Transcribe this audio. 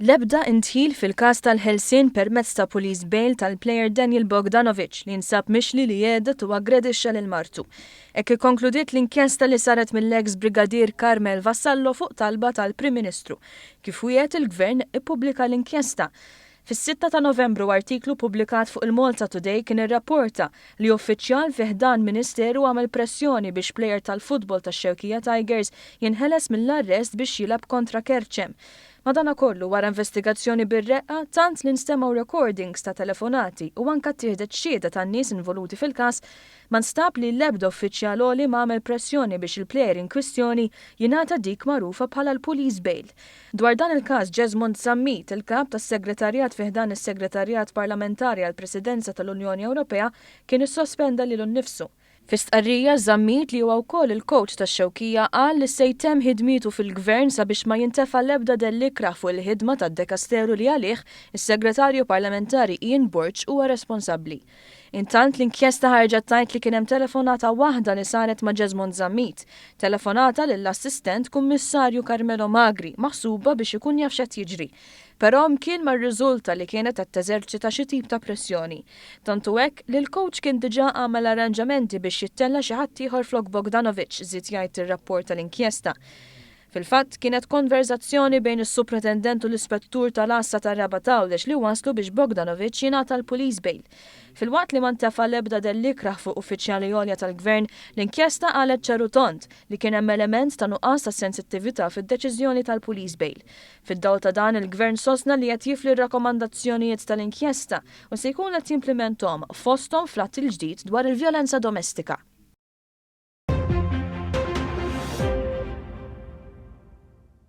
L-ebda indħil fil-każ tal-ħelsien permezz ta' police bail tal-plejer Daniel Bogdanovic li jinsab mixli li jhedded u aggredixxa lil martu. Hekk ikkonkludiet l-inkjesta li saret mill-eks Brigadier Carmel Vassallo fuq talba tal-Prim Ministru. Kif wiegħed il-Gvern ippubblika l-inkjesta. Fis-sitta ta' Novembru artiklu ppubblikat fuq il-Malta Today kien irrapporta li uffiċjal fi ħdan Ministeru għamel pressjoni biex plejer tal-futbol tax-Xewkija Tigers jinħeles mill-arrest biex jilgħab kontra Kerċem. Madanakollu, wara investigazzjoni bir-reqqa, tant li nstemgħu recordings ta' telefonati u anka ttieħdet xhieda tan-nies involuti fil-każ, ma nstab li l-ebda uffiċjal għoli ma għamel pressjoni biex il-plejer in kwistjoni jingħata dik magħrufa bħala l-police bail. Dwar dan il-każ Jesmond Zammit, il-Kap tas-Segretarjat fi ħdan is-Segretarjat Parlamentari għall-Presidenza tal-Unjoni Ewropea, kien issospenda lilu nnifsu. Fi stqarrija, Zammit, li huwa wkoll il-kowċ tax-Xewkija, qal li se jtemm ħidmietu fil-Gvern sabiex ma jintefa' l-ebda dell ikrah fuq il-ħidma tad-dekasteru li għalih is-Segretarju Parlamentari Ian Borg huwa responsabbli. Intant, l-inkjesta ħarġet tgħid li kien hemm telefonata waħda li saret ma' Jesmond Zammit, telefonata lill-Assistent Kummissarju Carmelo Magri maħsuba biex ikun jaf x'qed jiġri. Però mkien ma rriżulta li kienet qed teżerċita xi tip ta' pressjoni. Tant hu hekk li l-kowċ kien diġà għamel arranġamenti biex jittella' xi ħadd ieħor flok Bogdanovic, żied jgħid ir-rapport tal-inkjesta. Fil-fatt, kienet konverżazzjoni bejn is-Supretendent u l-Ispettur tal-Għassa tar-Rabat Għawdex li wasslu biex Bogdanovic jingħata l-police bail. Filwaqt li ma ntefa' l-ebda dell ikrah fuq uffiċjali għolja tal-Gvern, l-inkjesta qalet ċar u tond li kien hemm element ta' nuqqas ta' sensittività fid-deċiżjoni tal-police bail. Fid-dawl ta' dan, il-Gvern sostna li qed jifli r-rakkomandazzjonijiet tal-inkjesta u se jkun qed jimplimenthom, fosthom fl-Att il-ġdid dwar il-vjolenza domestika.